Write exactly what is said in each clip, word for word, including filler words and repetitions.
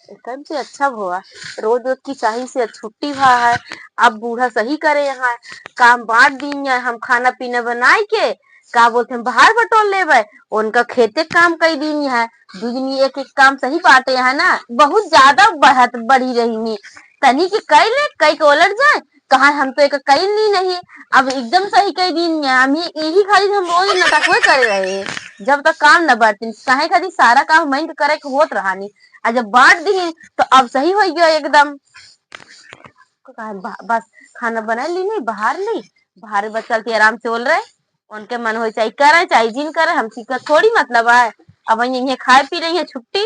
एकदम से अच्छा भवा, रोज रोज की चाही से छुट्टी भा है। अब बूढ़ा सही करे यहाँ, काम बांट दीन है, हम खाना पीना बनाई के, का बोलते हैं, बाहर बटोर लेबे, उनका खेते काम कई दीन है। दू दिन एक एक काम सही बाटे है ना, बहुत ज्यादा बढ़त बढ़ी रही है। तनी के कई ले, कई के उलट जाए, कहा हम तो एक कई ली नहीं। अब एकदम सही कई दीन है, हम ये यही खाली हम रोज नटकवे करे रहे, जब तक काम न बांटतीन, काहे खातिर सारा काम हमही के करे के होत रहानी। आ जब बांट दीन तो अब सही हो गया एकदम। कहा, "बा-, बस खाना बना ली नहीं, बाहर ली, बाहर बस चलती आराम से बोल रहे, उनके मन हो चाहे करे चाहे जिन करे, हमसे का थोड़ी मतलब है।" अब ये खाए पी रही है छुट्टी,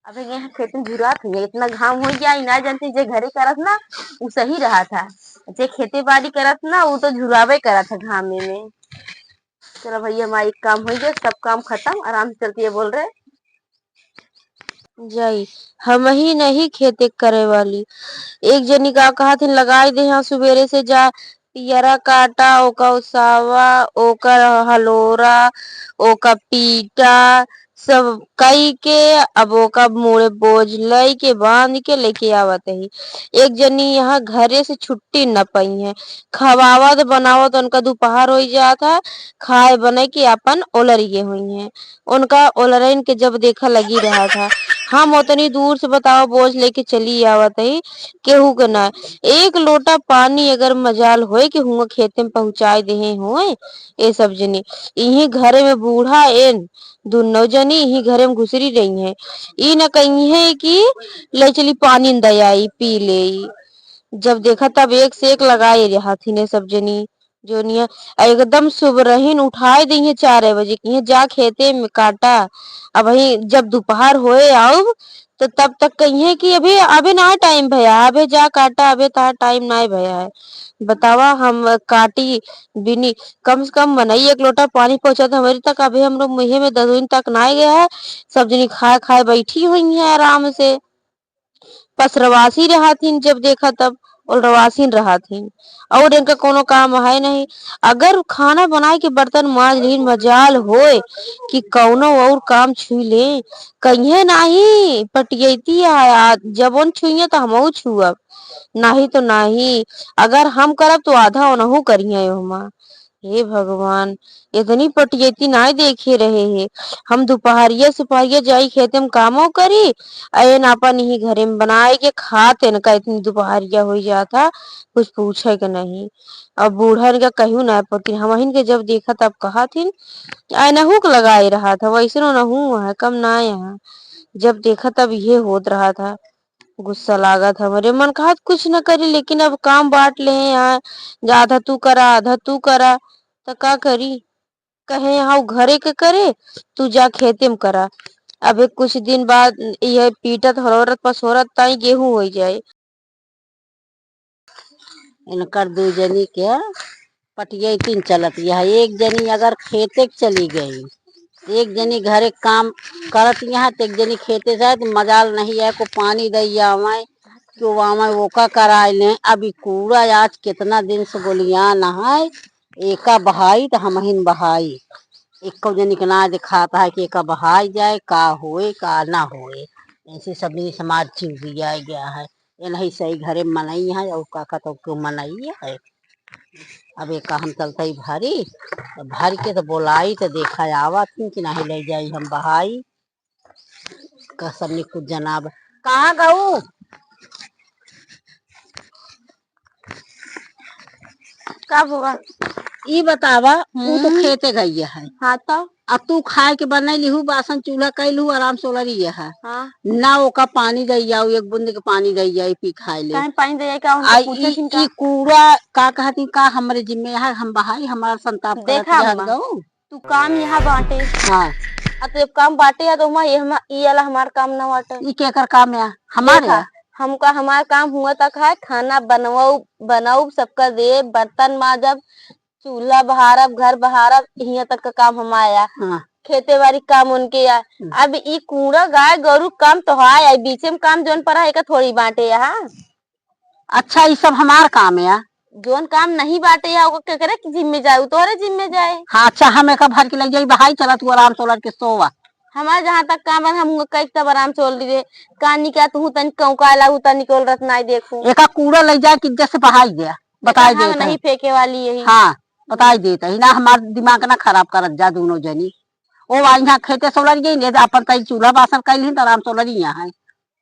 अब ये खेत में झुरात हुई है, इतना घाम हो गया, ई ना जानती जे घरे करत ना, उ सही रहा था, जे खेते बाड़ी करत ना, उ तो झुरावे करत है घामे में। चलो भैया, हमारा एक काम हो गया, सब काम खत्म, आराम से चलती है बोल रहे। जाई, हम ही नहीं खेते करे वाली। एक जनी का कहत हन, लगाई दे यहाँ सुबेरे से जा, पियरा काटा, ओका उसावा, ओकर हलोरा, ओका पीटा, सब कई के अब ओका मोड़े बोझ लई के बांध के लेके आवत ही। एक जनी यहाँ घरे से छुट्टी न पई है, खवावत बनावत उनका दोपहर हो जात है, खाए बने के अपन ओलरिए हुई है। उनका ओलरइन के जब देखा लगी रहा था। हम उतनी दूर से बतावा बोझ लेके चली आवत ही, केहू के ना। एक लोटा पानी अगर मजाल होए कि हुआ खेते में पहुँचाए देहे होए, ए सब जनी। इही घरे में बूढ़ा एन दुनो जनी इही घरे में घुसरी रही हैं। ई न कही है कि ले चली पानी न दयाई, पी ले। जब देखा तब एक से एक लगाए रहत ही ने सब जनी। जोनिया, आ एकदम सुबरहिन उठाए देइहे चार बजे, किहे जा खेते में काटा। अब वही जब दोपहर होए आउब, तो तब तक कहिए कि अभी, अभी ना टाइम भया है, अभी जा काटा, अभी तहार टाइम ना भया है। बतावा, हम काटी बिनी, कम से कम मनई एक लोटा पानी पहुँचत हमरी तक, अभी हमरो मुँहे में दस दिन तक ना गया है। सब जनी खाए खाए बैठी हुई हैं आराम से। पसरवासी रहत हिन, जब देखा तब ओलरवासिन रहत हिन, और इनका कोनो काम है नहीं। अगर खाना बनाए के बर्तन माज लीन, मजाल होए कि कौनो और काम छुई ले, कहिए नाही पटियती है, आ, जब उन छुइए तो हमहू छुअब, नाही तो नाही। अगर हम करब तो आधा ओनहू करिए ओहमा। हे भगवान, इतनी पटियती नाय देखे रहे हे। हम दुपहरिया सुपहरिया जाई खेते में कामो करी, आ एन अपन ही घरे में बनाए के खात, इनका इतनी दुपहरिया होई जाता, कुछ पूछे के नहीं। अब बूढ़ा इनका कहियो ना पड़ती, हमहिन के जब देखा तब कहत हिन, आ एनहू के लगाए रहा था, वैसे ओनहू है, कम ना है। जब देखा तब इहे होत रहा था। गुस्सा लागत हमरे मन कहत कुछ न करी, लेकिन अब काम बांट ले हैं यहाँ, आधा तू करा, आधा तू करा, त का करी? कहे यहाँ उ घरे के करे, तू जा खेते में करा। अबे कुछ दिन बाद ये पीटत हरोरत पसोरत ताई गेहूं होई जाए। इनकर दू जनी के पटियैतिन चलत यह। एक जनी अगर खेते के चली गई, एक जनी घरे काम करत यहाँ, तो एक जनी खेते से आए, तो मजाल नहीं है, को पानी दे आवे, कि वो आवे, वो का कराए लें। अब ई कूड़ा आज कितना दिन से गोलियान है, एका बहाई तो हमहिन बहाई, एको जनी के ना दिखाता है कि एका बहाई जाए, का होए, का ना होए। ऐसे सब समाज चीज दिया गया है। ये नहीं सही घरे मनई है और का कहत क्यों मनई है। अब एका हम चलतई भरी, तो भर के तो बोलाई तो देखा आवत ही कि नहीं ले जाई हम बहाई। का सबने कुछ जनाब। कहाँ गऊ? का भवा? ई बतावा, ऊ तो हम्म। खेते गई है। हाँ तो? अब तू खाए के बनई लिहू, बासन चूल्हा कई लिहू, आराम से ओलरी है। हाँ। ना ओका पानी दे जाऊ, एक बूंद के पानी दे जाई, पी खाए ले। काहे पानी दे जाई, का उनका आ, पूछे ई, थिन का? ई कूड़ा का कहती का हमरे जिम्मे है, हम बहाई, हमार संताप करत देखा जात अम्मा, गऊ। तू काम यहाँ बांटे। हाँ। आ तू एक काम बांटे है तो हमा, ये हमा, ई वाला हमार काम ना बाटे। ई केकर काम है? हमारे देखा, है? हमका हमार काम हुआ तक है, खाना बनवाऊ, बनाऊ, सबका दे, बर्तन माजब, चूल्हा बहारब, घर बहारब, हियां तक का काम हमार या। हाँ। खेते बाड़ी काम उनके या। हम्म। अब ई कूड़ा गाय गरु काम तो है, आई बीचे में काम जोन पर है, एका थोड़ी बांटे या, हाँ? अच्छा, ई सब हमार काम या। जोन काम नहीं बांटे या, ओकर केकरे के जिम्मे जाए, उ तोहरे जिम्मे जाए। हाँ, अच्छा, हम एका भर के ले जाई, बहाई चला, तू आराम से ओलर के सोवा। हमार जहाँ तक काम बा, हम कई तब आराम से ओल दी रे। कानी का तू तनी कौका ला, उ तनी के ओल रत नाई देखू। एका कूड़ा लइ जाए कि जैसे बहाई दे, बताई देखा, दे हम उठाई। नहीं फेंके वाली यही। हाँ, बताई देत ही ना, हमार दिमाग ना खराब करत जा दोनों जनी। ओ आई यहाँ खेते सोलर गई ने, अपन तई चूल्हा बासन कइल ही, त आराम सोलर ही यहाँ है।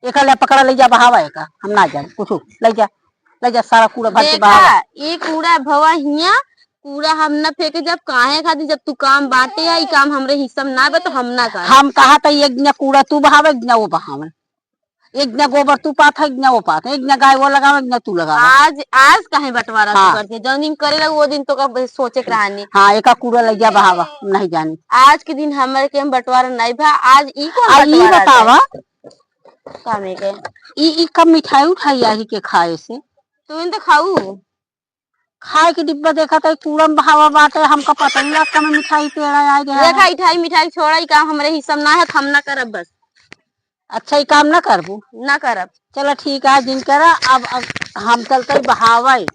एका ले पकड़ा लइ जा बहावा एका, हम ना जाए कुछ। लइ जा, लइ जा सारा कूड़ा भर के देखा, बहावा। ई कूड़ा भवा हिया, कूड़ा हम ना फेंके जब, काहे खातिर, जब तू काम बाटे है, ई काम हमरे हिस्सा में ना बा, तो हम ना करब। हम कहा त एक दिना कूड़ा तू बहावे, एक दिना वो बहावे, एक दिना गोबर तू पाथ, एक दिना वो पाथ, एक दिना गाय वो लगावे, एक दिना तू लगावे। आज, आज काहे बंटवारा हाँ। तू करते? जौन दिन करे लग, वो दिन तो का सोचे के रहनी। हाँ, एका कूड़ा लइ जा बहावा, हम नहीं जानी। आज के दिन हमरे के हम बंटवारा नहीं भा, आज ई कौन आ, ई बंटवारा बतावा, है? कामे के। ई, ई कब मिठाई उठाई आही के खाए से? तू इन तो खाऊ। खाए के डिब्बा देखा त कूड़ा में बहावा बाटे, हमका पता ही ना कब मिठाई पेड़ा आए रहे। देखा, मिठाई, मिठाई छोड़ा, ई काम हमरे हिस्सा में ना है, हम ना करब बस। अच्छा, ई काम ना करबू? ना करब। चला ठीक है, जिन करा, अब, अब हम चलते ही बहावे।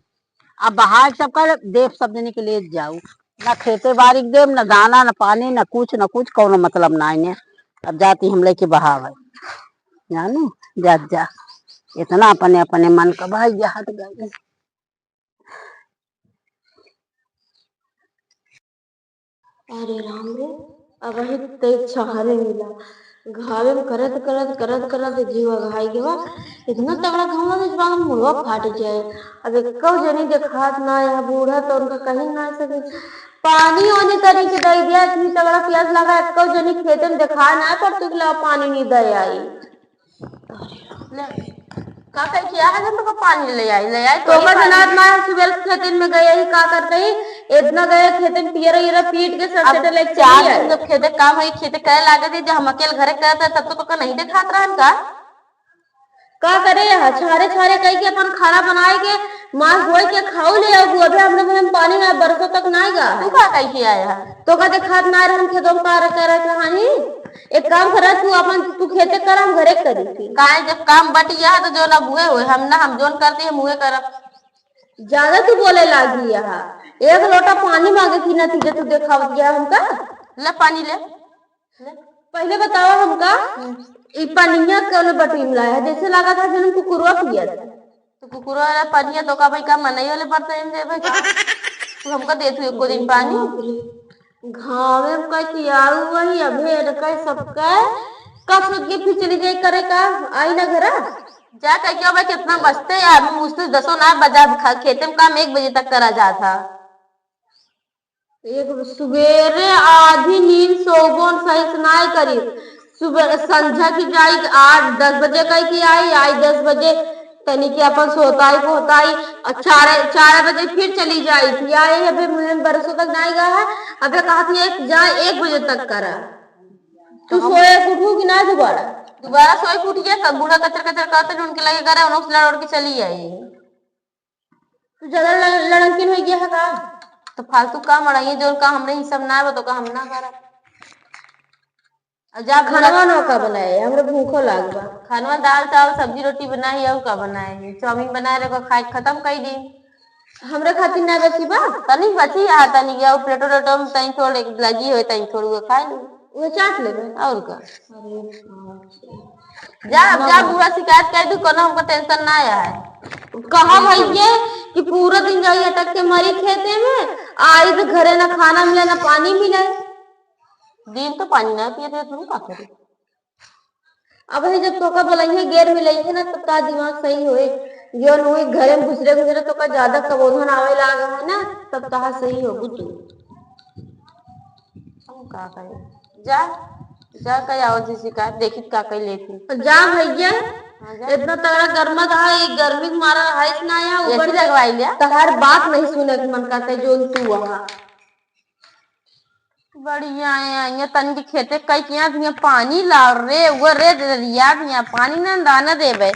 अब बहाए सब कर, देव सब जने के ले जाऊ। ना खेते बारी के देव, ना दाना, ना पानी, ना कुछ, ना कुछ, कौनो मतलब ना इन्हें। अब जाती हम लेके बहावे। जानू, जा, जा। इतना अपने, अपने मन का भाई जहात गई। अरे राम रे, अबही तई छहरे मिला। घावे में करत, करत, करत, करत जीव अघाई गवा। इतना तगड़ा घाम लगे, जब मुड़वा फाट जाए। अब एक्को जनी देखात ना, यह बूढ़ा तो उनका कहीं ना सके। पानी ओनी तनी के दे दिया, इतनी तगड़ा प्यास लगा, एक्को जनी खेते में देखा ना, पर तू ला पानी नहीं दे आई। ले, का कहे कि यहाँ से तो पानी ले आई, ले आई, तो थोड़ी का पानी। जनाब ना सुबह खेतन में गए ही, का करते ही, इतना गए खेतन पियर उयर पीट के सर अब से डले चार चली दिन आई। जब खेते काम है, खेते करे लागे थे, जब हम अकेले घरे करते, तब तो तोका नहीं देखात रहन का? का करे यहाँ, छारे छारे कह के अपन खाना बनाए के, मांस धोए के खाऊ ले आऊ, अबे हमरे मुंह में पानी ना बरसों तक ना गा। तू का कह के आया है? तो का देखात ना रहन खेतों में का करे कहानी? एक काम करा, तू अपन, तू खेते कर, हम घरे करी थी। काहे, जब काम बट गया है तो जो ना बुए हुए, हम ना, हम जोन करती हम उहे करब। ज्यादा तू बोले लागी यहाँ। एक लोटा पानी मांगे की नतीजे तू देखावत गया हमका। ले पानी ले। ले। पहले बतावा हमका, हम्म। ई पनिया कौन बटी में लाया है? जैसे लगा था जन कुकुरवा पिया था। तो कुकुरवा वाला पनिया तो का भाई का मनई वाले बर्तन में देबे का? तू हमका देत हुए एको दिन पानी? घावे में कह के आऊ वही अभेड़ कह सबके कस के फिर चली जाए करे का, आई ना घरा। जा कह के अब कितना बजते यार, मुझसे दसो ना बजा खा-, खेते में काम एक बजे तक करा जात था। एक सुबेरे आधी नींद सोबो सही से नाय करी। सुबह संझा की जाई आठ दस बजे कह के आई, आई दस बजे तनी के अपन सोताई पोताई, और चार, चार बजे फिर चली जाई थी। आई अबे मुझे बरसों तक नाय गया है, अबे कहा थी एक जा एक बजे तक करा। तू सोए के उठू कि ना दोबारा? दोबारा सोए के उठ गया, कब बूढ़ा कचर कचर करते उनके लगे करे, उन्होंने लड़ उड़ के चली आई। तू ज्यादा लड़-, लड़नकिन हो गया है का? तो फालतू काम अड़ाइए, जोन काम हमरे हिसाब ना बा, तो का हम ना करब। अब जा खानवा ना का बनाए, हमरे भूखो लाग बा। खानवा दाल चावल सब्जी रोटी बनाई, और का बनाए? चाउमीन बनाए रहे, खाए खत्म कर दी। हमरे खातिर ना बची बा? तनिक बची है, तनिक, और प्लेटो उलेटो में तनिक थोड़े लगी हो, तनिक थोड़ी वो खाए ली। वो चाट लेबे। और का? अरे बाप रे। जा, अब जा, बूढ़ा शिकायत कर दू, कोनो हमको टेंशन ना आया है। कहा भैया कि पूरा दिन जाई अटक के मरी खेते में, आई तो घरे ना खाना मिले, ना पानी मिले। दिन तो पानी ना पिए थे, तुम का करे? अब ही जब तोका बोलइहे, गैर मिलइहे ना, तब तोका दिमाग सही होए। जो नुई घरे में घुसरे घुसरे तोका ज्यादा कबोधन आवे लागा है ना, तब तोका सही हो बुद्धू। हम का कहे? जा, जा कह आओ जी शिकायत, देखी का कह लेती। जा भैया, हाँ, जा। इतना तगड़ा गर्मा था, ये गर्मी के मारा है ना, यहाँ ऊपर AC लगवाई लिया। तहार बात नहीं सुने के मन करता है, जो तू वहाँ। बढ़िया है, यहाँ तन के खेते कई किया दिया पानी लाओ रे, वो रे दरिया दिया पानी ना दाना देवे,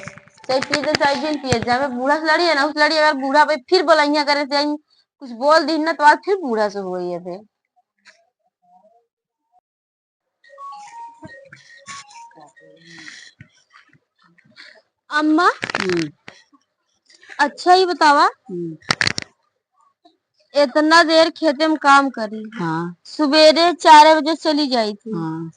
चाहे पिए दे, चाहे जिन पिए जावे, बूढ़ा से लड़ी है ना, उस लड़ी अगर बूढ़ा पे फिर बोला यहाँ करे जाए, कुछ बोल दी ना तो आज फिर बूढ़ा से हो गई है फिर। अम्मा, हम्म। अच्छा ही बतावा, हम्म। इतना देर खेते में काम करी, हाँ। सुबेरे चार बजे चली जाई थी, हाँ।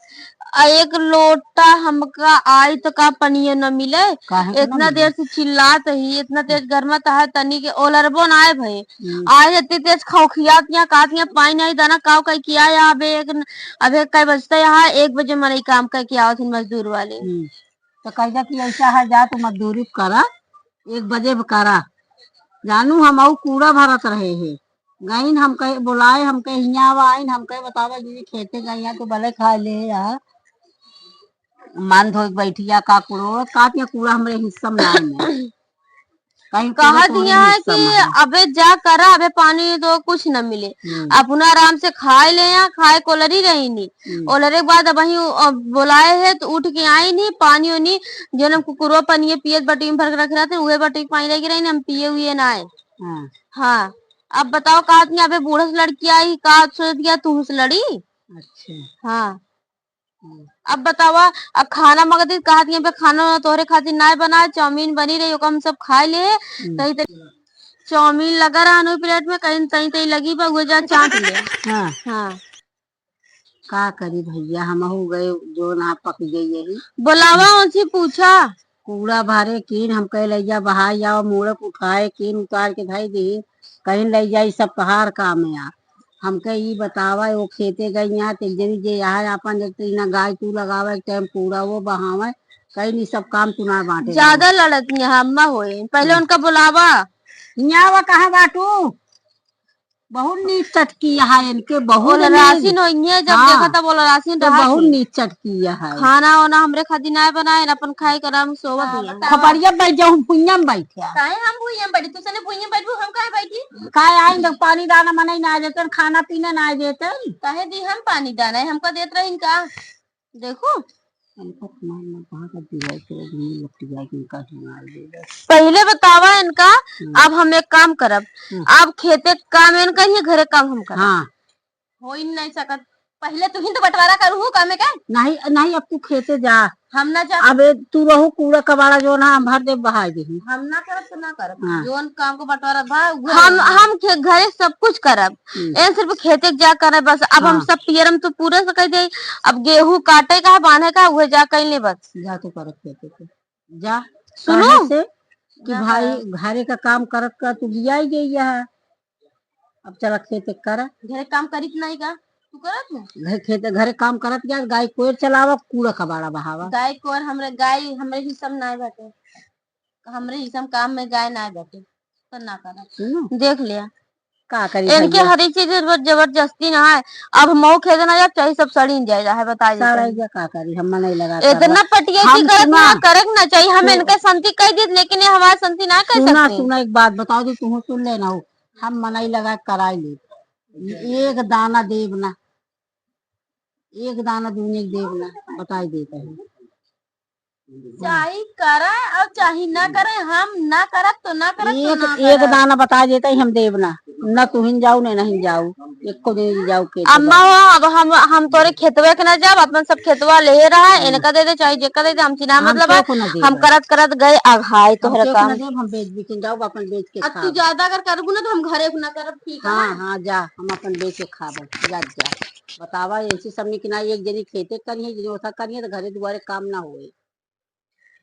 आ एक लोटा हमका आई तो का पनिया न मिले। काहे के न इतना मिले? देर से चिल्लात ही, इतना तेज गरमात है, तनी के ओलरबो ना आए भई। हम्म। आए इतनी तेज खौखियात यहाँ, कहत यहाँ पानी नहीं दाना, काव कह किया यहाँ, अबे एक न-, अबे कई बजता यहाँ, एक बजे मनई काम कह के आवत हन मजदूर वाले। हम्म। तो कह जा कि ऐसा है, जा तू मजदूरी करा, एक बजे ब करा। जानू हम अउ कूड़ा भरत रहे हैं। गइन हमके बोलाए, हमके हियाँ आवा आइन, हमके बतावा दीदी खेते गइया तो भले खा ले यार। मान धोए के बैठिया का कूड़ो, का पिया कूड़ा हमरे हिस्सा में नाई में। कहीं कूड़ा कहा तोहरे दिया है हिस्सा कि में है। अबे जा करा, अबे पानी तो कुछ न मिले। हम्म। अपना आराम से खाए ले या, खाए कोलरी रही नी। हम्म। ओलरे के बाद अब वहीं, अ, बोलाए है तो उठ के आई नी, पानी ओनी, जौन हम कुकुरवा पनिये पियत बाटी में भर के रख रहते, उहे बाटी के पानी लेके रही नी, हम पिए हुए ना आए। हाँ। हाँ। अब बताओ, कहत नहीं, अबे बूढ़ा से लड़की आई, का सोच गया तू से लड़ी? अच्छा। हाँ। हम्म। अब बतावा, अब खाना मंगती, कहत नहीं, अबे खाना ना तोहरे खातिर ना बनाए, चाउमीन बनी रही, ओका हम सब खाए ले, हम्म। तई तई चाउमीन लगा रहा नु प्लेट में, कहीं तई तई लगी बा, उहे जा चाट ले। हाँ। हाँ। का करी भैया, हमहू गए, जो ना पक गई यही। बोलावा, उनसे पूछा। कूड़ा भरे कीन, हम कहे लइया बहाई आवा, मूड़े उठाए कीन उतार के धई दी, कहीं लइया ई सब कहार काम है। हमके ई बतावा, वो खेते गई यहाँ, ते जनी जे यहाँ आपन एक इना गाय तू लगावा, एक टाइम कूड़ा वो बहावे, कहीं ई सब काम तू ना बांटे। ज्यादा लड़त नहीं, हम ना होए, पहिले हम्म। उनका बोलावा। यहाँ वो कहाँ बाटू? बहुत नीच चटकी है इनके, बहुत ओलरासिन नीच। होइहे, जब हाँ, देखा तब ओलरासिन तो रहा बहुत थी। नीच चटकी है। खाना वाना हमरे खातिर ना बनाए, अपन खाए के आराम सोवत हाँ, ही है। बतावा। खपड़िया बैठ जाओ, हम भुइयां में बैठे हैं। काहे हम भुइयां में बैठी? तू सने भुइयां में बैठबू, हम काहे बैठी? काहे आइन जब पानी दाना मनाई ना देते, खाना पीना ना देते। काहे दी हम पानी दाना है, हमका देत रही का? देखो। हमको मार ना कहाँ का दिया है, तेरे घूमे लपट जाए कि इनका दिमाग दे दे। पहिले बतावा इनका, हम्म। अब हम एक काम करब। हम्म। अब खेते के काम इनका ही, घरे काम हम करब। हाँ। हो ही नहीं सकत। पहिले तू ही तो बंटवारा करू हूँ कामे का। नहीं, नहीं, अब तू खेते जा। हम ना जा। अब ए, तू रहू कूड़ा कबाड़ा जो ना हम भर दे बहाई दे। हम ना करब तो ना करब। हाँ। जोन काम को बंटवारा बा, उहे हम, रही। हम खे-, घरे सब कुछ करब। हम्म। ए सिर्फ खेते के जा करे बस। अब हम हाँ। सब पियरम तो पूरे से कह दे। अब गेहूं काटे का है, बांधे का, उहे जा कइले बस। जा तू कर खेते के। जा। सुनो। कहे से कि ना भाई करब। घरे का काम करत का तू लिया ही गई है। अब चला खेते करा। घरे काम करित नहीं का? तू करत ना? घर खेते, घरे काम करत गया, गाय कोयर चलावा, कूड़ा कबाड़ा बहावा। गाय कोयर हमरे, गाय हमरे ही सब ना बाटे। हमरे ई सब काम में गाय ना बाटे, तो ना करब। सुनो। देख लिया। का करी इनके भैया? हर एक चीज पर जबरदस्ती ना है। अब मऊ खेदे ना जाब, चाहे सब सड़ी जाए, चाहे बताई देते सड़े हैं। जा, का करी, हम मनई लगा इतना करब। पटिया हम की करत सुना। ना, करे के ना चाहिए। हम सु-, इनके संती कह दी, लेकिन ये हमारे संती ना कह सुना, सकते। सुना, एक बात बताओ जी, तू सुन ले ना हो, हम मनई लगा कराई ले, एक दाना देब ना, एक दाना दूने के देब ना, बताई देते हैं। चाहे करे और चाहे ना करे, हम ना करब तो ना करब, तो एक, ना एक करब। दाना बता देता ही हम देब ना, ना तुहिन जाऊ, ना नहीं जाऊ, एको दिन जाऊ के अम्मा हो, अब हम, हम तोरे खेतवे के ना जाब, अपन सब खेतवा ले रहा, हम्म। इनका दे दे, चाहे जेका दे दे, हम चिना हम मतलब है, केहू को ना देब। हम करत करत गए अघाई हम तोहरे केहू को काम। ना देब, हम बेच बिकिन जाऊ, अपन बेच के अब तू खाब। ज्यादा अगर करबू ना तो हम घरे को ना करब, ठीक है हाँ, ना? हाँ, जा, हम अपन बेच के खाब, जा, जा। बतावा, ऐसी सब निकना एक जनी खेते करिए, जनी ओथा करिए, तो घरे दुआरे काम ना होए।